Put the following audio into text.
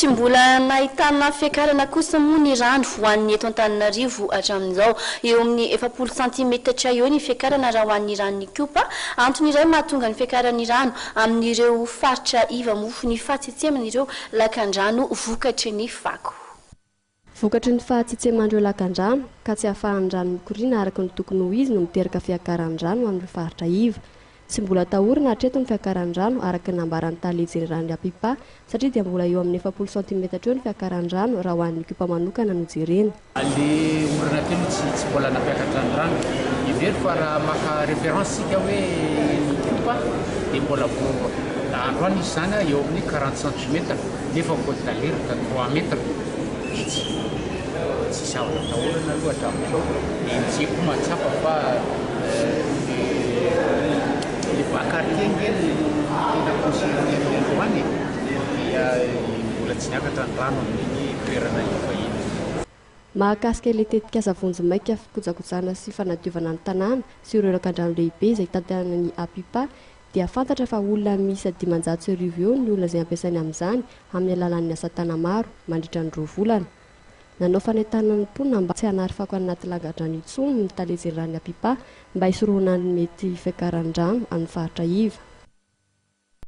Tsy mbola nahitana fiakarana kosa moa ny rano ho an'ny eto Antananarivo hatramin'izao. Eo amin'ny 40 santimetatra eo ny fiakarana raha ho an'ny ranon'Ikopa. Antony iray mahatonga ny fiakaran'ny rano amin'ireo faritra iva moa ny fahatsetseman'ireo lakandrano vokatry ny fako. Vokatry ny fahatsetseman'ireo lakandrano ka tsy ahafahan'ny rano mikoriana araka ny tokony ho izy no miteraka fiakaran'ny rano amin'ireo faritra iva. Tsy mbola atahorana hatreto ny fiakaran'ny rano araka ny nambaran'ny tale jeneralin'ny APIPA satria dia mbola eo amin'ny 40 santimetatra eo ny fiakaran'ny rano raha ho an'ny Ikopa manokana no jerena. Le orana teo aloha tsy mbola nampiakatra ny rano. Heveriko fa raha maka référence isika hoe ny Ikopa dia mbola vao androany izy izany eo amin'ny 40 centimètres nefa côte d'alerte 3 mètres dia tsy tsisy zavatra atahorana aloha hatramin'izao. Dia ny tsy koa mahatsapa fa le bas quartier nge no tena concerné amin'ny androany e, dia mbola tsy niakatra ny rano amin'iny toerana efa iny. Mahakasika ilay tetikasa vonjimaika fikojakojana sy fanadiovana ny tanàna sy ireo lakandrano lehibe izay tantanan'ny APIPA dia fantatra fa olona miisa 1500 eo ny olona izay ampiasainy amin'izany amin'ny alalan'ny asa tana-maro mandritra ny 2 volana. Nanao fanentanana ny mponina mba tsy hanary fako any anaty lakandrano intsony ny tale jeneralin'ny APIPA mba hisorohana ny mety fiakaran'ny rano amin'ny faritra iva.